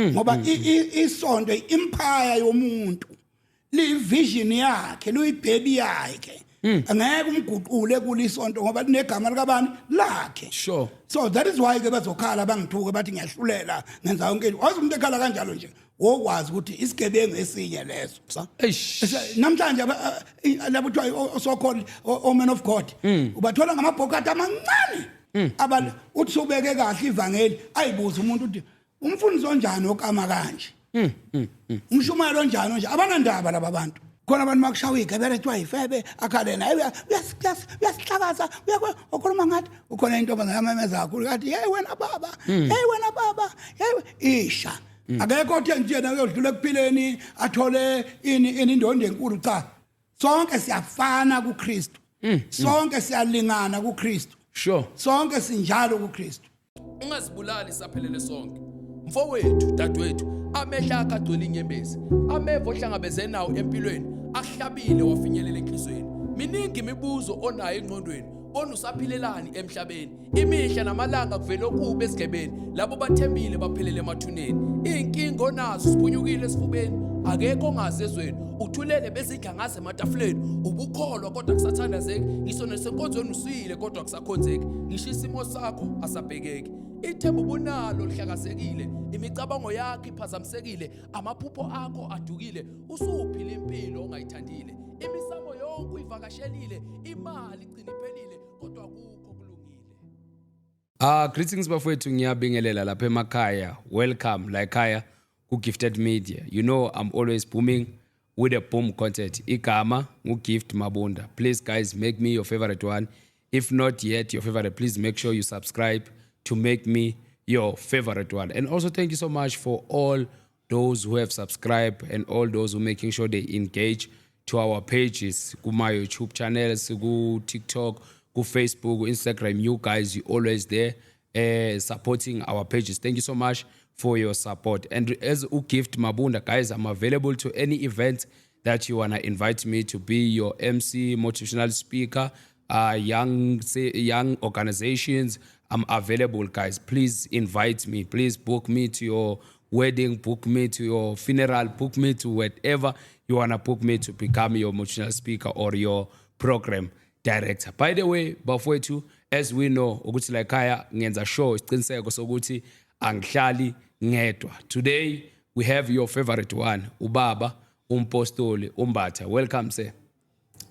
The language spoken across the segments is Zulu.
Ngoba isonto i-empire yomuntu, liyivision yakhe, luyibhebi yakhe. Angeke umguqule kulisonto ngoba linegama likabani lakhe. So that is why ke bazokhala, bangithuke, bathi ngiyahlulela, ngenza yonke into. Wazi umuntu ekhala kanjalo nje, wokwazi ukuthi isigebengu esinye leso sa. Eish. Namhlanje labo kuthiwa so called o man of God, ubathola ngamabhokati amancane. Abantu uthi ubeke kahle ivangeli, ayibuza umuntu uthi umfundisi onjani okama kanje, umshumayelo onjani nje? Abanandaba laba bantu. Khona abantu makushawa igebe, kuthiwa yifebe, akhale naye, uyasihlakaza, ukhuluma ngathi ukhona intombazane yamemeza kakhulu, kathi, "Hey wena baba, hey wena baba, hey." Isha akekho othe nje yena uyodlula ekuphileni athole ini ini indondo enkulu. Cha, sonke siyafana kuKristu, sonke siyalingana kuKristu, sonke sinjalo kuKristu. Ungazibulali, saphelele sonke. Mfowethu, dadewethu, amehlo akho agcwele inyembezi, ameva ohlangabeze nawo empilweni akuhlabile wafinyelela enhliziyweni. Miningi imibuzo onayo engqondweni, bona usaphilelani emhlabeni? Imihla namalanga kuvele okubi esigebeni, labo bathembile baphelele emathuneni. Iy'nkinga onazo siphunyukile esifubeni, akekho ongazi ezweni, uthulele bezidla ngaze ematafuleni. Ubukholwa kodwa kusathandazeki, ngisho nasenkonzweni usuyile kodwa kusakhonzeki, ngisho isimo sakho asabhekeki. Ithemba ubunalo lihlakazekile, imicabango yakho iphazamisekile, amaphupho akho adukile, usuphila impilo ongayithandile, imisamo yonke uyivakashelile, imali igcina iphelile, kodwa kukho kulungile. Ah, greetings bafowethu, ngiyabingelela lapha emakhaya. Welcome la ekhaya ku Gifted Media. You know I'm always booming with a boom content. Igama nguGift Mabunda. Please guys, make me your favorite one. If not yet your favorite, please make sure you subscribe to make me your favorite one. And also thank you so much for all those who have subscribed and all those who making sure they engage to our pages, kuma YouTube channels, ku TikTok, ku Facebook, Instagram. You guys, you always there supporting our pages. Thank you so much for your support. And as uGift Mabunda, guys, I'm available to any event that you wanna invite me to be your MC, motivational speaker, young, say, young organizations. I'm available, guys. Please invite me. Please book me to your wedding, book me to your funeral, book me to whatever you wanna book me to become your motivational speaker or your program director. By the way, bafowethu, as we know ukuthi la ekhaya ngenza sure isiqiniseko sokuthi angihlali ngedwa. Today we have your favorite one, ubaba umpostoli uMbatha. Welcome, sir.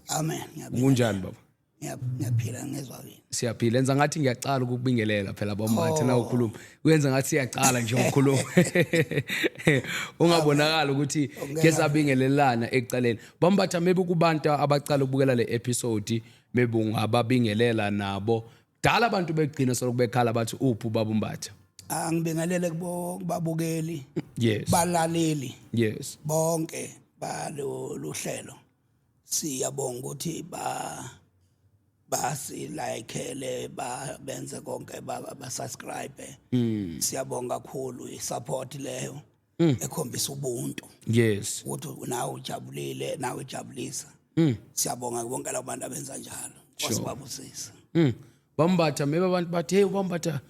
Amen, ngiyabingelela. Kunjani, baba? Ngiyaphila, ngezwa kini. Siyaphila. Enza ngathi ngiyaqala ukukubingelela phela, baMbatha, na ukhuluma. Kuyenza ngathi siyaqala nje ukukhuluma. Ungabonakala ukuthi ke sabingelelana ekuqaleni. BaMbatha, maybe kubantu abaqala ukubukela le episode, maybe ungababingelela nabo. Dala abantu begcina solokhu bekhala bathi, "Uphi ubaba uMbatha?" Angibingelele kubo kubabukeli, balaleli bonke balo luhlelo. Siyabonga ukuthi ba basilikele, ba benze konke, ba subscribe. Siyabonga kakhulu i-support leyo ekhombisa ubuntu ukuthi nawe ujabulile, nawe ujabulisa. Siyabonga bonke labo bantu abenza njalo. Nkosi babusise. BaMbatha, maybe abantu bathi, "Hey, uBambatha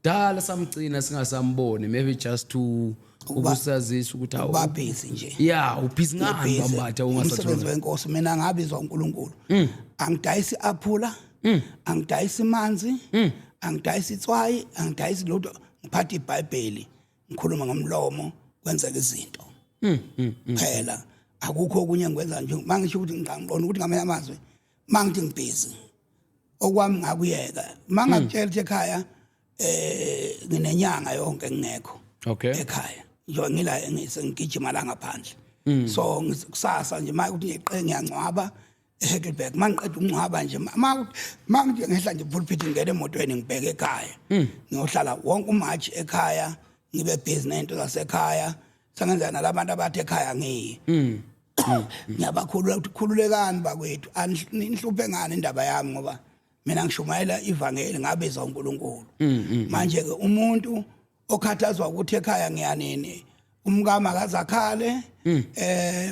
dala samgcina singasamboni." Maybe just to ukusazisa ukuthi awu Uba busy nje. Yeah, ubusy ngani, Busy. BaMbatha, Umsebenzi ungasathola? wenkosi. Mina ngabizwa uNkulunkulu. Angidayisi aphula, angidayisi manzi, angidayisi itswayi, angidayisi lutho. Ngiphatha iBhayibheli, ngikhuluma ngomlomo, kwenzeka izinto phela. Akukho okunye engikwenza nje. Mangisho ukuthi ngicangibona ukuthi ngamanye amazwi mangithi ngibusy, okwami ngakuyeka. Mangakutshela ukuthi ekhaya nginenyanga yonke ngingekho ekhaya nje, ngila ngigijima la ngaphandle. So kusasa nje makuthi ngiqe ngiyangcwaba eHeidelberg, mangiqeda ukungcwaba nje, mangithi ngehla nje pulpit, ngingena emotweni, ngibheke ekhaya, ngiyohlala wonke uMarch ekhaya, ngibe busy nento zasekhaya. Sengenza nalabantu abathi ekhaya ngiyi, ngiyabakhulula ukuthi khululekani bakwethu, anihluphe ngani indaba yami, ngoba mina ngishumayela ivangeli, ngabizwa uNkulunkulu. Manje ke umuntu okhathazwa ukuthi ekhaya ngiyanini, umkama akazakhale,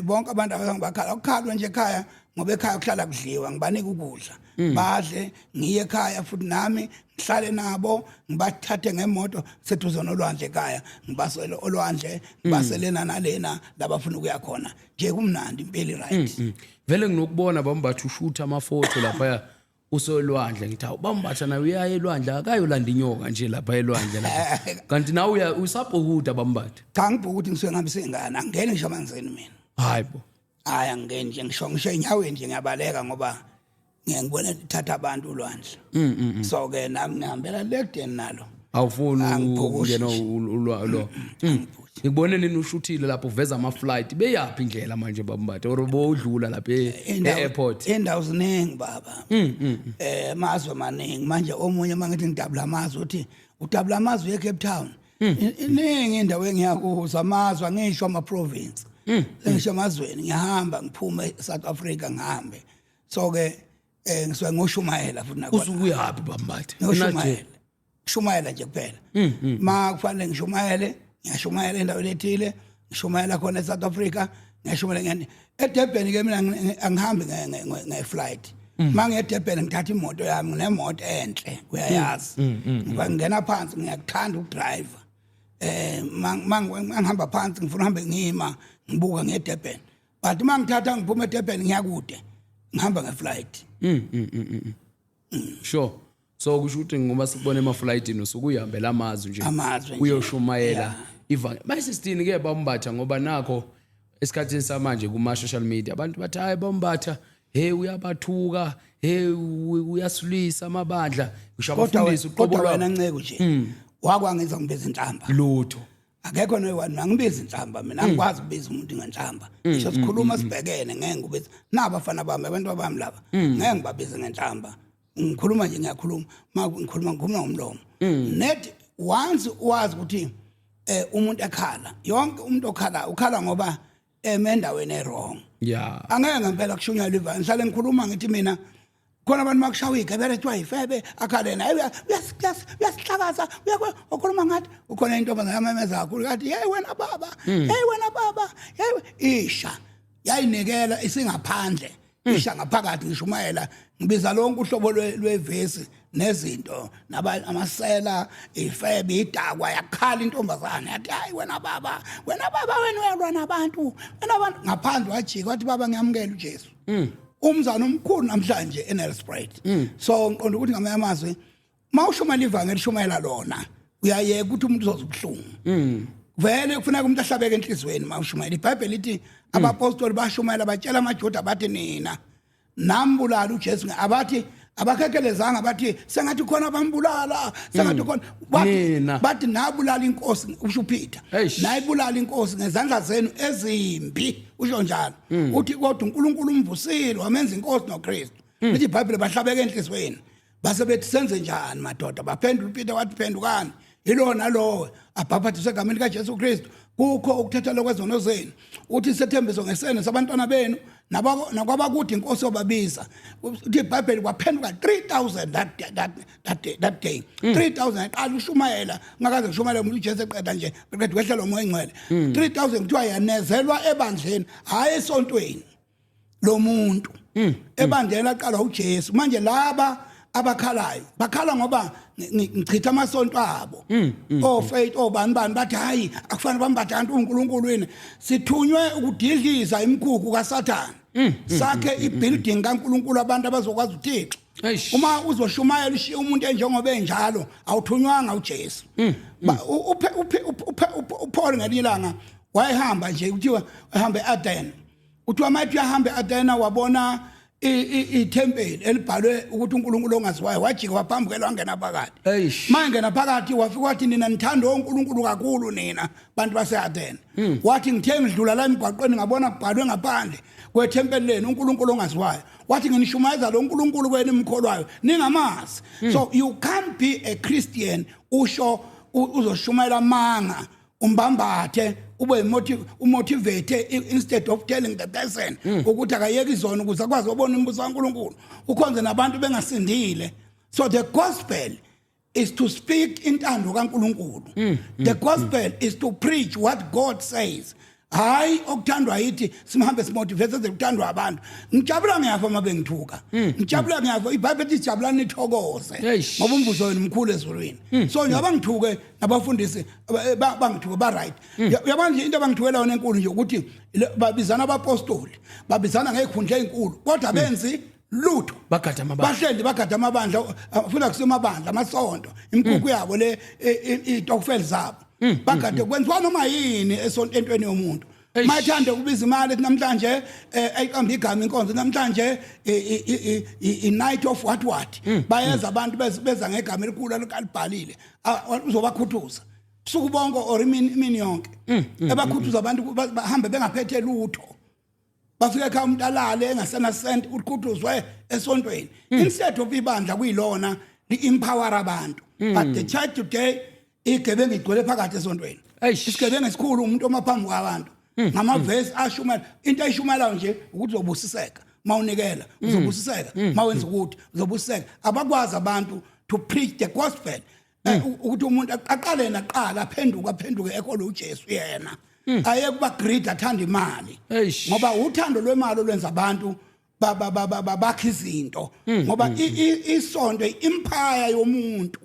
bonke abantu abazange bakhala, ukukhalwe nje ekhaya. Ngoba ekhaya kuhlala kudliwa, ngibanika ukudla badle, ngiye ekhaya futhi nami ngihlale nabo, ngibathathe ngemoto seduze nolwandle ekhaya, ngibasele olwandle, ngibaselena nalena labafuna ukuya khona nje. Kumnandi impela, right. Vele nginokubona bambatha ushutha amafoto lapha usolwandle, ngithi awu, bambatha naye uyaya elwandle, akayolanda inyoka nje lapha elwandle lapha. Kanti nawe uya usabhukuda, bambatha? Cha, ngibhuka ukuthi ngisuke ngihambise ingane, angingeni ngisho amanzini mina. Hayi bo. Hayi, angingeni nje, ngisho enyaweni nje ngiyabaleka ngoba ngiye ngibone lithatha abantu ulwandle. So ke nami ngihambela lekudeni nalo. Awufuni Angibhukushi ukungena nje. lo. Ngikubone nini ushuthile lapho uveza ama-flight, beyaphi indlela manje, bambatha, or bowudlula lapha e-airport? Indawo ziningi, baba, amazwe maningi. Manje omunye mangithi ngidabula amazwe, uthi udabula amazwe eCape Town. Iningi indawo engiyakuzo, amazwe, angisho ama province, ngisho amazweni. Ngiyahamba ngiphume eSouth Africa ngihambe. So ke ngisuke ngoshumayela futhi nakhona. Usuke uyaphi, bambatha? Ngiyoshumayela, shumayela nje kuphela. Ma kufanele ngishumayele, ngiyashumayela endaweni ethile, ngishumayela khona eSouth Africa, ngiyashumayela ngene eDurban. Ke mina angihambi nge-flight. Ma ngiye eDurban ngithatha imoto yami, nginemoto enhle, uyayazi. Ngiba ngingena phansi, ngiyakuthanda ukudrive. Mangihamba phansi ngifuna uhambe ngima ngibuka ngiye eDurban, but mangithatha ngiphuma eDurban ngiyakude, ngihamba ngeflight. Sure, so kusho ukuthi ngoba sikubona emaflightini usuke uyihambela amazwe nje. Amazwe nje. Uyoshumayela ivangeli. Manje sisithini ke, bambatha, ngoba nakho esikhathini samanje kuma social media abantu bathi, hayi bambatha, hey, uyabathuka, hey, uyasilwisa amabandla, ngisho Kodwa abafundisi uqobo kodwa lwabo. Wena nceko nje wakwangenza ngibiza inhlamba? Lutho. Akekho noyi-one, angibizi inhlamba mina, angikwazi ukubiza umuntu ngenhlamba. Ngisho sikhuluma sibhekene, ngeke ngikubize. Nabafana bami, abantu bami laba, ngeke ngibabize ngenhlamba. Ngikhuluma nje, ngiyakhuluma. Ma ngikhuluma, ngikhuluma ngomlomo. Net once wazi ukuthi umuntu ekhala, yonke umuntu okhala ukhala ngoba eme endaweni e-wrong. Angeke ngempela kushunyayelwa ivangeli. Ngihlale ngikhuluma ngithi mina khona abantu makushawa igebele kuthiwa yifebe, akhale naye, uyasihlakaza, ukhuluma ngathi ukhona. Intombazane yamemeza kakhulu kathi, "Hey wena baba, hey wena baba, hey!" Isha yayinikela isingaphandle, isha ngaphakathi. Ngishumayela ngibiza lonke uhlobo lwevesi nezinto naba amasela, ifebe, idakwa. Yakhala intombazane yathi, "Hayi wena baba, wena baba, wena uyalwa nabantu, wena abantu." Ngaphandle wajika wathi, "Baba, ngiyamukela uJesu." Umzana omkhulu namhlanje eNelspruit. So ngiqonda ukuthi ngamanye amazwi, mawushumayela ivangeli, shumayela lona, uyayeka ukuthi umuntu uzoza ubuhlungu. Vele kufuneka umuntu ahlabeke enhlizweni mawushumayela. IBhayibheli lithi abapostoli bashumayela, batshela amaJuda, bathi, "Nina nambulala uJesu." Abathi abakhekhelezanga, bathi sengathi khona bambulala, sengathi khona bathi Nina. Bathi nabulala inkosi, usho uPeter. Eish. Nayibulala inkosi ngezandla zenu ezimbi, usho njalo. Uthi kodwa uNkulunkulu umvusile, wamenza inkosi noKristu. Lithi iBhayibheli bahlabeka enhlizweni, base bethi, "Senze njani madoda?" Baphendula, uPeter wathi, "Phendukani, yilo nalowo abhaphathiswe egameni likaJesu Kristu kukho ukuthethelwa kwezono zenu." Uthi isethembiso ngesene sabantwana benu nakwabakude inkosi yobabiza. Uthi iBhayibheli kwaphenduka 3000 that day. 3000 aqala ushumayela, ngakaze ngishumayela umuntu uJesu eqeda nje, beqeda kwehlela uMoya oNgcwele. 3000 kuthiwa yanezelwa ebandleni, hayi esontweni lo muntu, ebandleni laqalwa uJesu. Manje laba abakhalayo bakhala ngoba ngichitha amasonto abo, ofaith, obani bani, bathi hayi, akufanele bambathe kanti uNkulunkulu yini. Sithunywe ukudidliza imikhukhu kaSathane, sakhe ibuilding kaNkulunkulu, abantu abazokwazi uThixo. Eish. Uma uzoshumayela ushiye umuntu enjengoba enjalo, awuthunywanga uJesu. Uphe- uphe- uphe- uphe- uPaul ngelinye ilanga wayehamba nje, kuthiwa ehamba eAthene. Kuthiwa mayithi uyahamba eAthena wabona ithempeli elibhalwe ukuthi uNkulunkulu ongaziwayo. Wajika waphambukela, wangena phakathi. Eish. Mangena phakathi wafika wathi, "Nina nithanda oNkulunkulu kakhulu, nina bantu baseAthene." Wathi, "Ngithe ngidlula la emgwaqweni ngabona kubhalwe ngaphandle kwethempeli lenu uNkulunkulu ongaziwayo." Wathi, "Nginishumayeza lo uNkulunkulu kwenu imkholwayo ningamazi." So you can't be a Christian usho uzoshumayela amanga, umbambathe ube umotivate instead of telling the person ukuthi akayeke izono ukuze akwazi ukubona umbuso kaNkulunkulu, ukhonze nabantu bengasindile. So the gospel is to speak intando kaNkulunkulu. The gospel is to preach what God says. Hayi, okuthandwa yithi, simhambe simotivate eze kuthandwa abantu. Ngijabula ngiyafa uma bengithuka, ngijabula ngiyafa. IBhayibheli lithi jabulani nithokoze, ngoba umvuzo wenu mkhulu ezulwini. So njengoba ngithuke nabafundisi bangithuke, ba right. Uyabona nje, into abangithukela yona enkulu nje ukuthi babizana abapostoli, babizana ngezikhundla ezinkulu, kodwa benzi lutho. Bagada amabandla. Bahleli bagada amabandla, futhi akusemabandla, amasonto, imkhukhu yabo le, itokfel zabo. Bagade kwenziwa noma yini esonto entweni yomuntu. Mayithanda ukubiza imali, ethi namhlanje ayiqamba igama inkonzo, namhlanje i night of what what. Bayeza abantu, beza ngegama elikhulu alibhalile. Uzobakhuthuza usuku bonke or imini yonke, ebakhuthuza abantu, bahambe bengaphethe lutho. Bafike ekhaya, umuntu alale engasena cent, ukhuthuzwe esontweni, instead of ibandla kuyilona li-empower abantu. But the church today, igebengu igcwele phakathi esontweni. Isigebengu esikhulu umuntu omaphambi kwabantu ngamavesi ashumela into ayishumelayo nje ukuthi uzobusiseka mawunikela, uzobusiseka mawenza ukuthi uzobusiseka. Abakwazi abantu to preach the gospel, ukuthi umuntu aqale yena aqala aphenduke, aphenduke ekholwe uJesu, yena aye kuba greed, athanda imali, ngoba uthando lwemali olwenza abantu bakha izinto, ngoba isonto i-empire yomuntu,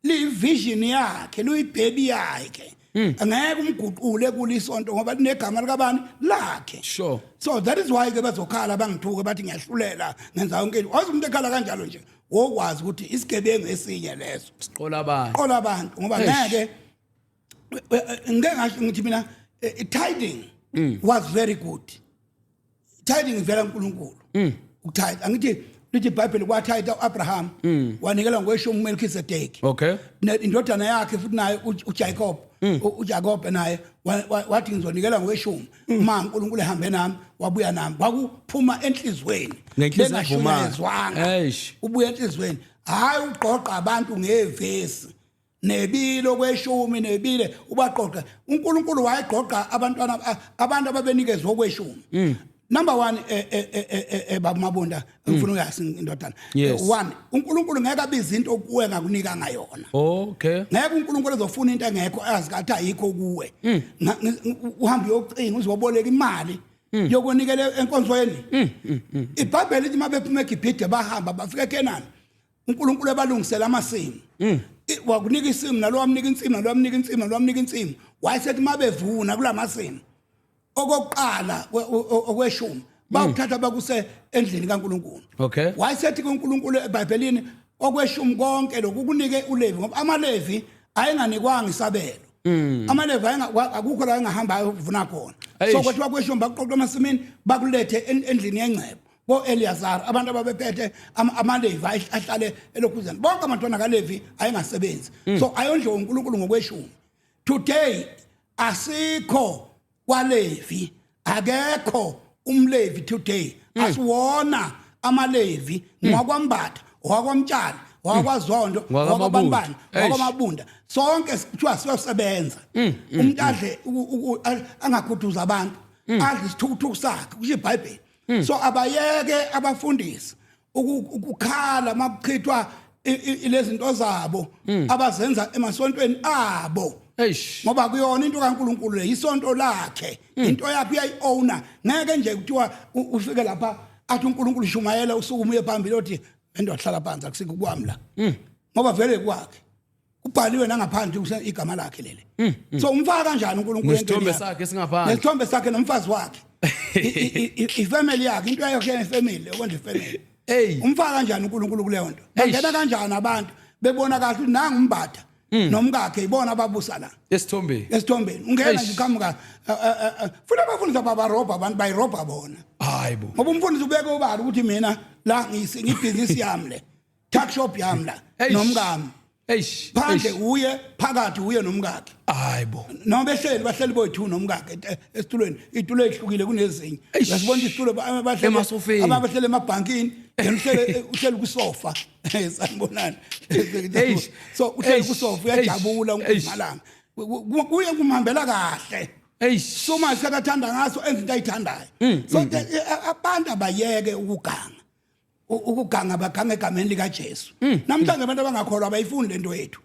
liyivision yakhe, luyibhebi yakhe. Angeke umguqule kulisonto ngoba linegama likabani lakhe. So that is why ke bazokhala bangithuke, bathi ngiyahlulela, ngenza yonke into. Wazi umuntu ekhala kanjalo nje, wokwazi ukuthi isigebengu esinye leso. Siqola abantu. Qola abantu, ngoba ngeke ngeke ngasho ngithi mina tithing was very good. Tithing ivela kuNkulunkulu. Ukutithe, angithi lithi iBhayibheli kwathayitha uAbraham, wanikela ngokweshumi uMelchizedek. Indodana yakhe futhi naye uJacob, uJacob naye wathi ngizonikela ngokweshumi uma uNkulunkulu ehambe nami wabuya nami. Kwakuphuma enhlizweni. Ngenhliziyo evumayo. Bengashunyayezwanga. Ubuya enhlizweni, hayi uqoqa abantu ngevesi nebilo kweshumi nebile ubaqoqa. uNkulunkulu wayeqoqa abantwana, abantu ababenikezwe okweshumi. Number 1, baba Mabunda, ngifuna uyazi indodana. One, uNkulunkulu ngeke abize into kuwe ngakunika ngayona. Ngeke uNkulunkulu ezofuna into engekho, azi kathi ayikho kuwe. Uhamba uyocinga uzoboleka imali yokunikela enkonzweni. IBhayibheli lithi mabephuma eGibhithe bahamba bafika eKenani, uNkulunkulu ebalungisela amasimu. Wakunika isimu, nalo wamnika insimu, nalo wamnika insimu, nalo wamnika insimu. Wayesethi mabevuna kulamasimu, okokuqala okweshumi bawuthatha bakuse endlini kaNkulunkulu. Wayesethi kuNkulunkulu eBhayibhelini, okweshumi konke lokhu kunike uLevi, ngoba amaLevi ayenganikwanga isabelo. AmaLevi akukho la engahamba ayovuna khona. So kwathiwa kweshumi bakuqoqa emasimini, bakulethe endlini yengcebo ko-Eliyazar, abantu ababephethe amaLevi ahlale elokhuzeni. Bonke abantwana kaLevi ayengasebenzi, so ayondliwa uNkulunkulu ngokweshumi. Today asikho kwaLevi, akekho umLevi today. Asiwona amaLevi, ngwakwambatha, wakwaMtshali, wakwaZondo, wakwaBanibani, wakwaMabunda, sonke kuthiwa siyosebenza. Umuntu adle angakhuthuza abantu, adle isithukuthuku sakhe, kusho iBhayibheli. So abayeke abafundisi ukukhala makuchithwa lezinto zabo abazenza emasontweni abo, ngoba kuyona into kaNkuluNkulu le, isonto lakhe, into yakhe uyayi-owner. Ngeke nje kuthiwa ufike lapha athi uNkulunkulu shumayela, usukume uye phambili, othi endoda hlala phansi, akusikho kwami la, ngoba vele kwakhe, kubhaliwe nangaphandle igama lakhe leli. So umfaka kanjani uNkulunkulu entweni Nesithombe yakhe? Sakhe singaphandle. Nesithombe sakhe nomfazi wakhe, ifamily yakhe, into yakhe yefamily, okwenza ifamily. Umfaka kanjani uNkulunkulu kuleyo nto? Bangena kanjani abantu bebona kahle ukuthi nangu uMbatha nomkakhe, ibona ababusa la Esithombeni. esithombeni? Ungena nje, uqhamuka, futhi abafundisi ababarobha abantu, bayirobha bona. Hayi bo. Ngoba umfundisi ubeke ubala ukuthi mina la ngiyibhizinisi yami le, tuck shop yami la, nomkami. Phandle uye, phakathi uye nomkakhe. Hayi bo. Noma behleli, bahleli boyi-two nomkakhe esitulweni, iy'tulo ey'hlukile kunezinye. Uyasibona isitulo, abahleli Emasofeni. Abahleli emabhankini, yena uhleli kwisofa. Sanibonani. So uhleli kusofa, uyajabula unkumalanga, kuye kumhambela kahle. So manje sekathanda ngaso, enza into ayithandayo. So abantu abayeke ukuganga, ukuganga, baganga egameni likaJesu. Namhlanje abantu abangakholwa abayifuni lento yethu,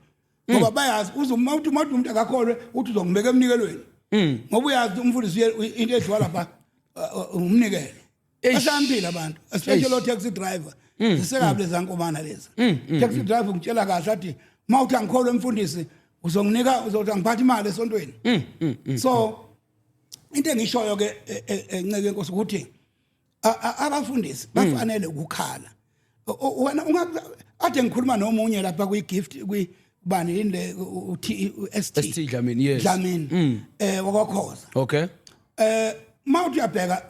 ngoba bayazi uze uma uthi umuntu akakholwe uthi uzongibeka emnikelweni. Ngoba uyazi umfundisi into edliwa lapha umnikelo. Eish. Bahlakaniphile abantu, especially Eish. o taxi driver. Zisekabi lezi nkomana lezi. Taxi driver ngitshela kahle athi uma uthi angikholwe umfundisi uzonginika, uzothi angiphathe imali esontweni. So into engishoyo ke, enceke enkosi, ukuthi abafundisi bafanele ukukhala. Wena unga ade ngikhuluma nomunye lapha kwi gift kwi bani yini le, u T ST. ST Dlamini, yes. Dlamini wakwaKhoza. Mawuthi uyabheka,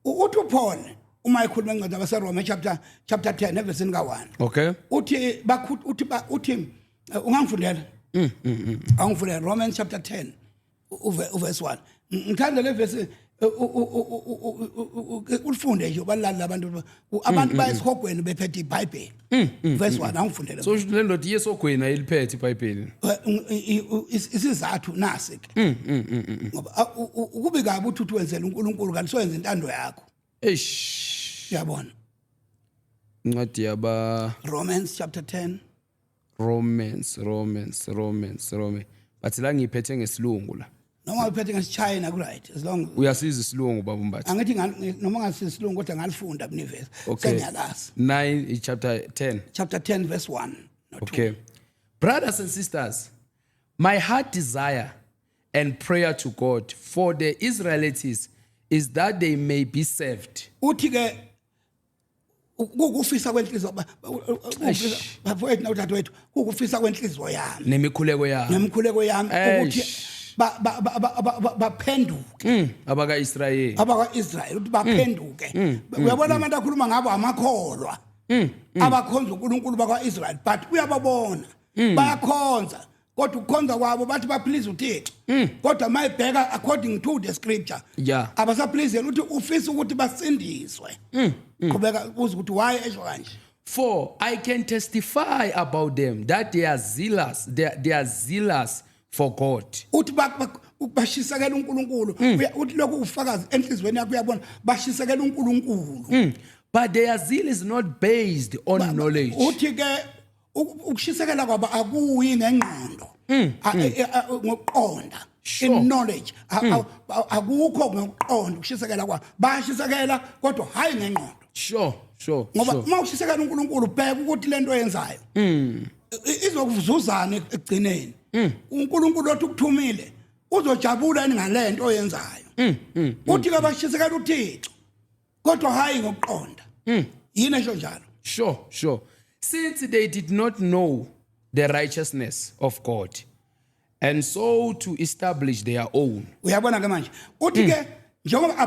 uthi uPaul uma ekhuluma encwadi abaseRoma chapter 10 verse ka1, uthi bakhu uthi uthi ungangifundela, angifundela Romans chapter 10 uverse 1. Ngithanda le verse, ulifunde nje ubalali abantu bayesihogweni bephethe iBhayibheli. Verse 1, angifundele. So le ndoda iyesogweni, ayiliphethe iBhayibheli. Isizathu nasi ke, ngoba ukube kabi uthi wenzela uNkulunkulu kanti soyenza intando yakho. Eish. Uyabona? Incwadi yaba Romans chapter 10. Romans, Romans, Romans, Romans, but la ngiyiphethe ngesilungu la. Noma uphethe ngesichina ku right, as long Uyasiza isilungu, baba Mbatha? Angithi noma ngasisilungu kodwa ngalifunda kunivesi. Sengiyalazi. 9, chapter 10. Chapter 10 verse 1 no 2. Okay. Brothers and sisters, my heart desire and prayer to God for the Israelites is that they may be saved. Uthi ke kukufisa kwenhliziyo, bafowethu nodadewethu, kukufisa kwenhliziyo yami Nemikhuleko yami. Nemkhuleko yami ukuthi Eish. baphenduke. Abaka-Israyeli. Abakwa-Israyeli, ukuthi baphenduke. Uyabona, abantu akhuluma ngabo amakholwa abakhonza uNkulunkulu bakwa-Israyeli, but uyababona bayakhonza, kodwa ukukhonza kwabo bathi baplease uThixo, kodwa mayibheka according to the scripture, abasaplease yena. Uthi ufisa ukuthi basindiswe. Qhubeka uze ukuthi why esho kanje. For I can testify about them that they are zealous, they are zealous for God. Uthi bashisekela uNkulunkulu. Uthi lokhu ufakazi enhlizweni yakho, uyabona bashisekela uNkulunkulu. But their zeal is not based on knowledge. Uthi ke ukushisekela kwabo akuyi ngengqondo, ngokuqonda, in knowledge. Akukho ngokuqonda ukushisekela kwabo. Bayashisekela kodwa hayi ngengqondo. Ngoba uma ushisekela uNkulunkulu, ubheka ukuthi lento oyenzayo izokuzuzana ekugcineni. uNkulunkulu othi ukuthumile uzojabula yini ngalento oyenzayo? Uthi ke bashisekela uThixo kodwa hayi ngokuqonda. Yini esho njalo? Sure. Since they did not know the righteousness of God, and so to establish their own. Uyabona ke manje, uthi ke njengoba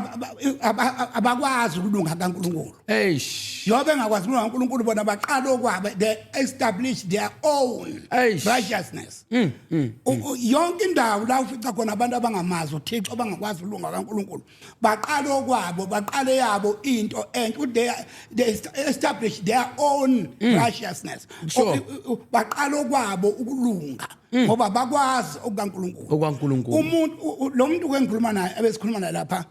abakwazi ukulunga kaNkulunkulu, Eish. njengoba bengakwazi ukulunga kaNkulunkulu, bona baqala okwabo, they establish their own Eish. righteousness. Yonke indawo la ufica khona abantu abangamazi uThixo, abangakwazi ukulunga kaNkulunkulu, baqala okwabo, baqale yabo into entsha. They establish their own righteousness. Baqala okwabo ukulunga ngoba bakwazi okukaNkulunkulu. OkwaNkulunkulu. Umuntu lo muntu ke ngikhuluma naye, abesikhuluma naye lapha,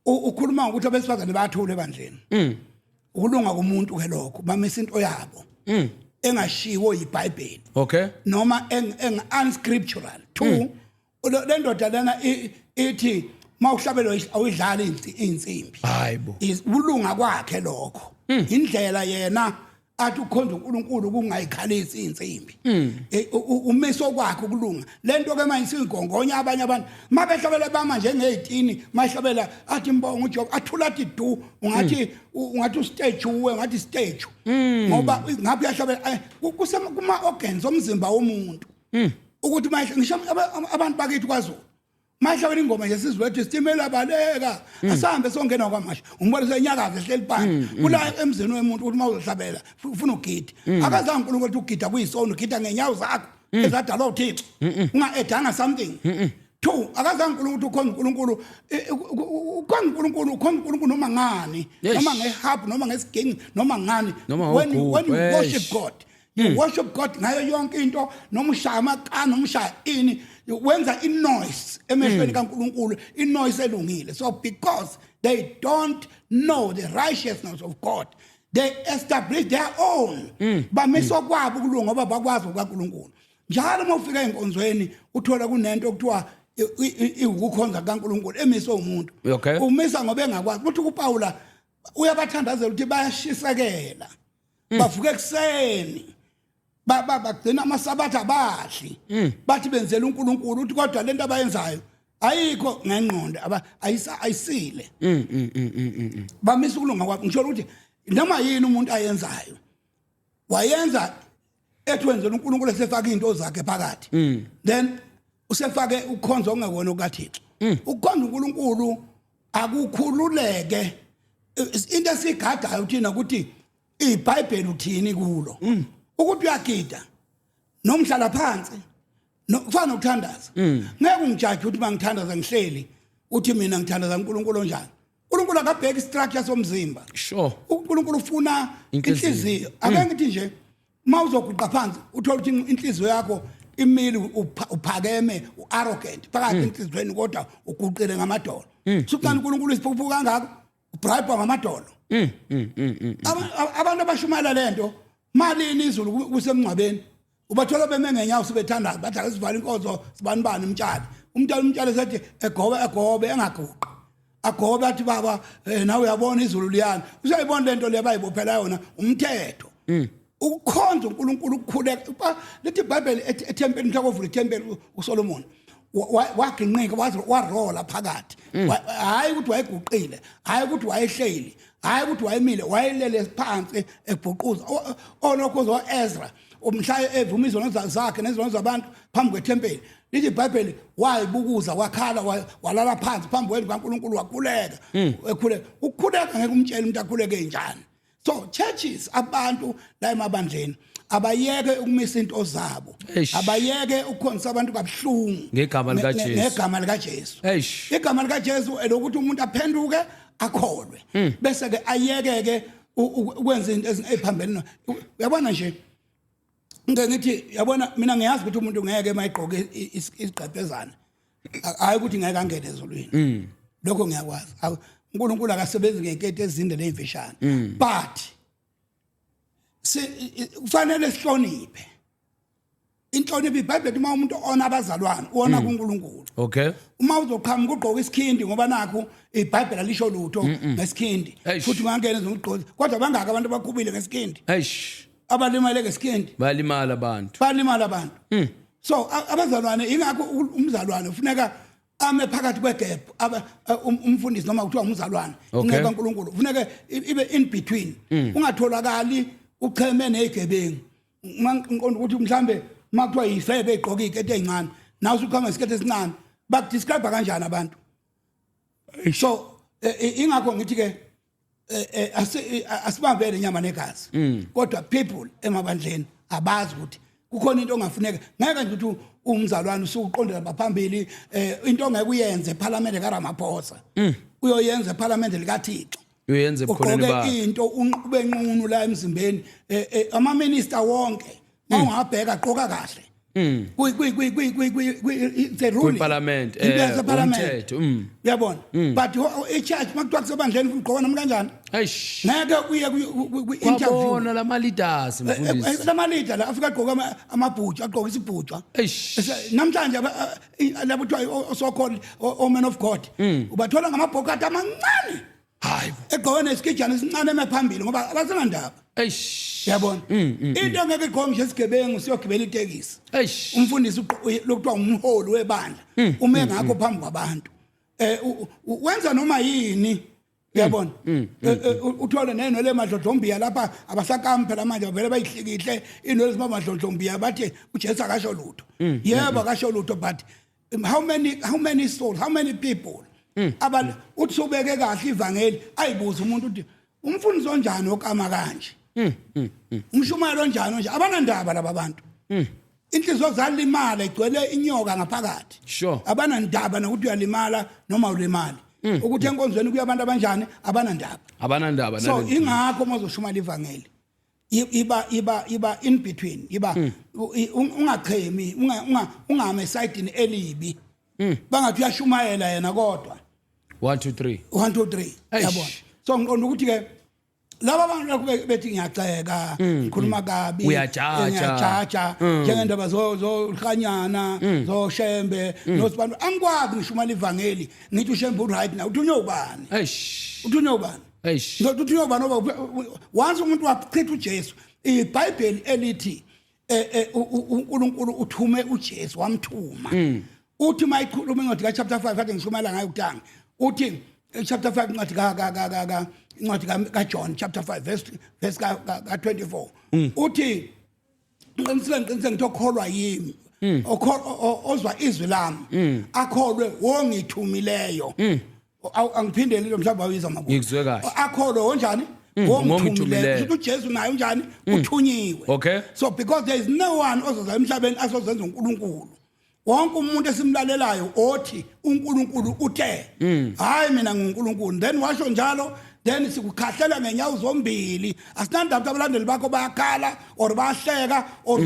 ukhuluma ngokuthi abesifazane bayathula ebandleni. Ukulunga komuntu ke lokho, bamisa into yabo engashiwo yiBhayibheli noma eng unscriptural. Two, le ndoda lena ithi mawuhlabelwa awuyidlali insimbi. Hayibo. Ulunga kwakhe lokho, indlela yena athi ukhonza uNkulunkulu kungayikhalisi insimbi. Umiso kwakhe ukulunga. Lento ke manje siyigongonya abanye abantu mabehlabela, bama njengezitini. Mahlabela athi mbonga uJob, athula athi du, ungathi ustage uwe, ungathi stage, ngoba ngabe uyahlabela. Kuma organs omzimba womuntu ukuthi mahle ngisho abantu bakithi kwaZulu mahlabela ingoma nje sizwe ethi sitimela baleka asambe songena kwamasha, umbona senyakaza ehleli phansi kula emzini wemuntu. Ukuthi mawuzohlabela ufuna ugida, akazange uNkulunkulu ukuthi ugida kuyisono, ugida ngenyawo zakho ezadalwa uThixo, unga-edanga something. Two, akazange uNkulunkulu ukuthi ukhonza uNkulunkulu, ukhonza uNkulunkulu, ukhonza uNkulunkulu noma ngani, noma ngeharp, noma ngesiginci, noma ngani. Noma When you ngogubhu, worship eish. God, you worship God ngayo yonke into, noma ushaya amaqana, noma ushaya ini, wenza i-noise emehlweni kaNkulunkulu, i-noise elungile. So because they don't know the righteousness of God, they establish their own, bamisa kwabo ukulunga ngoba bakwazi kukaNkulunkulu. Njalo uma ufika enkonzweni uthola kunento okuthiwa iwukukhonza kaNkulunkulu emiswe umuntu. Umisa ngoba engakwazi ukuthi uPaula uyabathandazela ukuthi bayashisekela. Bavuka ekuseni. Bagcina amasabatha abadli. Bathi benzela uNkulunkulu, uthi kodwa lento abayenzayo ayikho ngengqondo, ayisile. Bamisa ukulunga kwakho. Ngisho ukuthi noma yini umuntu ayenzayo wayenza ethi wenzela uNkulunkulu, esefaka izinto zakhe phakathi, then usefake ukukhonza okungekona okukaThixo. Ukukhonza uNkulunkulu akukhululeke. Into esigadayo thina ukuthi iBhayibheli uthini kulo, ukuthi uyagida nomhlala phansi, kufana nokuthandaza. Ngeke ungijaje ukuthi mangithandaza ngihleli, uthi mina ngithandaza uNkulunkulu onjani. uNkulunkulu akabheki structure somzimba. UNkulunkulu ufuna inhliziyo. Ake ngithi nje uma uzoguqa phansi, uthola ukuthi inhliziyo yakho imile, uphakeme, uarrogant phakathi enhliziyweni, kodwa uguqile ngamadolo. Sukucana uNkulunkulu isiphukuphuku kangako, ubribe ngamadolo. Abantu abashumayela lento malini izulu kusemngcwabeni, ubathola beme ngenyawo sebethandaza, bathi ake sivale inkonzo, sibani bani umtshali, umtshali sethi egobe egobe, engaguqi, agobe, athi baba, nawe uyabona izulu liyana, usayibona lento le bayibophela yona umthetho. Ukukhonza uNkulunkulu, ukukhuleka, lithi iBhayibheli ethempelini, mhla kovula ithempeli uSolomon waginqika, waze warola phakathi. Hayi ukuthi wayeguqile, hayi ukuthi wayehleli, hayi ukuthi wayemile, wayelele phansi ebhuquza. Olokho Ezra umhla evuma izono zakhe nezono zabantu phambi kwethempeli, lithi iBhayibheli wayibukuza, wakhala, walala phansi phambi kwendlu kaNkulunkulu, wakhuleka, ekhuleka. Ukukhuleka ngeke umtshele umuntu akhuleke njani. So churches, abantu la emabandleni abayeke ukumisa into zabo, abayeke ukukhonza abantu kabuhlungu ngegama likaJesu. Ngegama likaJesu. Igama likaJesu elokuthi umuntu aphenduke, akholwe, bese ke ayeke ke ukwenza izinto eziphambene. Uyabona nje, ngeke ngithi, yabona mina ngiyazi ukuthi umuntu ngeke mayigqoke isigqebhezana, hayi ukuthi ngeke angene ezulwini. Lokho ngiyakwazi. UNkulunkulu akasebenzi ngeketi ezinde nezimfishane, but kufanele sihloniphe inhlonipho. IBhayibheli, uma umuntu ona abazalwane, uwona kuNkulunkulu. Uma uzoqhamuka ugqoka isikhindi, ngoba nakho iBhayibheli alisho lutho ngesikhindi, futhi ungangena ezokugqoka, kodwa bangaka abantu abakhubile ngesikhindi, abalimale ngesikhindi? Balimala abantu. Balimala abantu. So abazalwane, ingakho umzalwane ufuneka ame phakathi kwegap. Umfundisi noma kuthiwa umzalwane, inceku kaNkulunkulu, kufuneka ibe in between, ungatholakali ucheme nezigebengu. Ngiqonda ukuthi mhlambe uma kuthiwa yifebe egqoka iziketi ezincane, nawe usuqhama isiketi esincane, bakudescribe kanjani abantu? So ingakho ngithi ke asibambele inyama negazi, kodwa people emabandleni abazi ukuthi kukhona into ongafuneka. Ngeke nje ukuthi umzalwane usuqondela baphambili, into ongeke uyenze eParliament kaRamaphosa uyoyenza eParliament likaThixo. Uyenze ebukhoneni ugqoke bakhe. Into ube nqunu la emzimbeni, ama minister wonke mawungabheka gqoka kahle kwi kwi kwi kwi kwi kwi it's a ruling. Kwiparliament, Into yaseparliament. Umthetho, Uyabona, but i-church, makuthiwa kusebandleni, ugqoka noma kanjani. Ngeke uye kwi-interview. Kwabona lama leaders, mfundisi. Lama leader la afika agqoka amabhutsha, agqoka isibhutshwa. Namhlanje labo kuthiwa so called o man of God, ubathola ngamabhokati amancane, Hayi. Egqoke nesikijana esincane, eme phambili ngoba abasenandaba. Yabona, into engeke igqoke nje isigebengu siyogibela itekisi, umfundisi lokuthiwa umholi webandla ume ngakho phambi kwabantu, wenza noma yini. Uyabona, uthole nenwele emadlodlombiya lapha, abasakami phela manje, bavele bayihlikihle inwele zibamadlodlombiya, bathi uJesu akasho lutho. Yebo, akasho lutho, but how many souls, how many people aba uthi ubeke kahle ivangeli, ayibuza umuntu uthi umfundisi onjani okama kanje, umshumayelo onjani nje? Abanandaba laba bantu, inhliziyo zalimala, igcwele inyoka ngaphakathi. Abanandaba nokuthi uyalimala noma ulimali, ukuthi enkonzweni kuya abantu abanjani, abanandaba. Abanandaba. So nalento. Ingakho uma uzoshumala ivangeli, iba in between, iba ungachemi, ungame esayidini elibi, bangathi uyashumayela yena kodwa 1 2 3. 1 2 3. Eish. Yabona, so ngiqonda ukuthi ke Laba bantu lokhu bethi ngiyagxeka, ngikhuluma kabi, Uyajaja. Ngiyajaja njengendaba zohlanyana, zoshembe nosibantu. Angikwazi ngishumela ivangeli ngithi ushembe uright na uthunywe ubani? Eish. Uthunywe ubani? Eish. Ngizothi uthunywe ubani ngoba once umuntu wachitha uJesu, iBhayibheli elithi uNkulunkulu uthume uJesu wamthuma. Uthi mayikhuluma incwadi ka chapter 5 kade ngishumayela ngayo kutanga. Uthi chapter 5 incwadi ka ka ka ka incwadi ka John chapter 5 verse ka 24. Uthi ngiqinisile ngiqinisile ngithi okholwa yimi ozwa izwi lami akholwe wongithumileyo. Angiphindeli lo mhlawumbe awuyizwa mabuzo. Ngikuzwe kahle. Akholwe wonjani? Wongithumileyo. Wongithumileyo. Kusho ukuthi uJesu naye unjani? Uthunyiwe. So because there is no one ozoza emhlabeni azozenza uNkulunkulu. Wonke umuntu esimlalelayo othi uNkulunkulu uthe hayi mina nguNkulunkulu, then washo njalo, then sikukhahlela ngenyawo zombili. Asinandaba ukuthi abalandeli bakho bayakhala or bayahleka or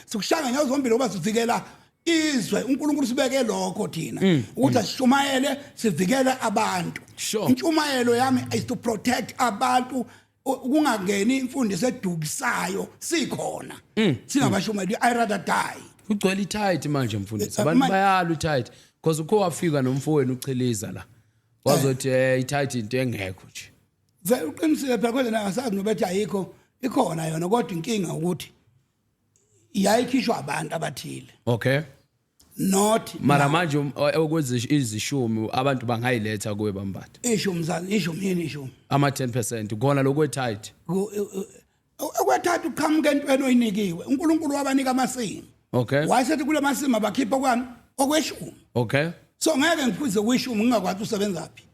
sikushaya ngenyawo zombili ngoba sivikela izwe. uNkulunkulu sibeke lokho thina ukuthi asishumayele sivikele abantu. Intshumayelo yami is to protect abantu ukungangeni imfundiso edukisayo. Sikhona singabashumayeli, I rather die. Kugcwele itithe manje, mfundisi. Abantu bayalwa itithe because ukho wafika nomfowenu uchiliza la wazothi itithe into engekho nje. Vele uqinisile phela, kodwa nangasazi nobethi ayikho, ikhona yona, kodwa inkinga ukuthi yayikhishwa abantu abathile. Not Mara manje okwenza izishumi abantu bangayiletha kuwe bambatha. Ishumi zani? Ishumi yini ishumi? Ama 10% khona lokwetithe. Okwethatha uqhamuka entweni oyinikiwe. uNkulunkulu wabanika amasimu. Wayesethi kule masimu abakhipha kwani? Okweshumi. So ngeke ngiphuze kwishumi ngingakwazi usebenza phi.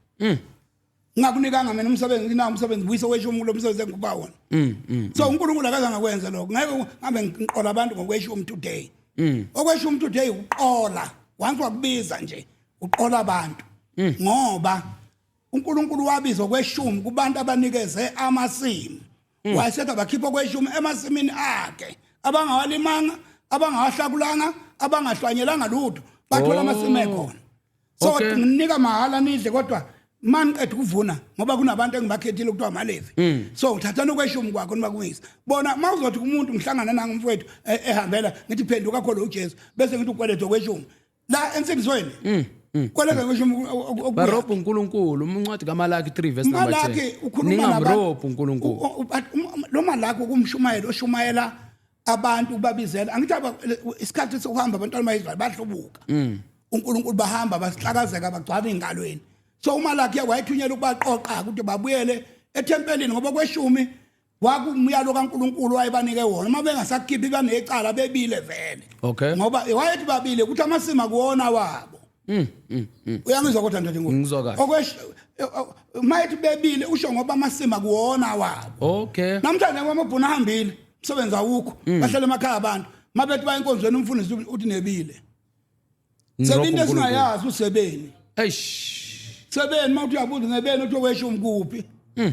Ngingakunikanga mina umsebenzi, nginawo umsebenzi, buyisa okweshumi kulo msebenzi engikuba wona. So uNkulunkulu akazange akwenze lokho. Ngeke ngabe ngiqola abantu ngokweshumi today. Okweshumi today uqola. Once wakubiza nje uqola abantu. Ngoba uNkulunkulu wabiza okweshumi kubantu abanikeze amasimu. Wayesethi abakhipha okweshumi emasimini akhe abangawalimanga, abangawahlakulanga, abangahlwanyelanga lutho, bathola amasimu ekhona. So nginika mahhala nidle, kodwa maniqeda ukuvuna, ngoba kunabantu engibakhethile kuthiwa amaLevi, so ngithathana okweshumi kwakho nibakuyisa bona. Uma uzothi kumuntu ngihlangana nangumfowethu ehambela, ngithi phenduka kholwa uJesu, bese ngithi ukweleta okweshumi la ensindisweni, kweleta okweshumi okubuya. Barobha uNkulunkulu, incwadi kaMalaki 3 verse number 10. Malaki ukhuluma nabantu. Ningamrobhi uNkulunkulu. But lo Malaki ukumshumayela oshumayela abantu ubabizela, angithi isikhathi sokuhamba abantwana bayizwa bahlubuka uNkulunkulu, bahamba basihlakazeka bagcwala engalweni. So uMalaki wayethunyelwa ukubaqoqa ukuthi babuyele ethempelini, ngoba kweshumi kwakumyalo kaNkulunkulu wayebanike wona. Uma bengasakhiphi banecala, bebile vele. Ngoba wayethi babile ukuthi amasima kuwona wabo. Uyangizwa kodwa ndoda enkulu? Ngizwa kahle. Mayethi bebile usho ngoba amasima kuwona wabo. Namhlanje kwamabhunu ahambile, umsebenzi awukho, bahlala emakhaya abantu. Mabethi baya enkonzweni umfundisi uthi nebile. Ngirobha Sebeni into uNkulunkulu. esingayazi usebeni. Eish. Sebeni mawuthi uyabuza ngebeni uthi okweshumi kuphi?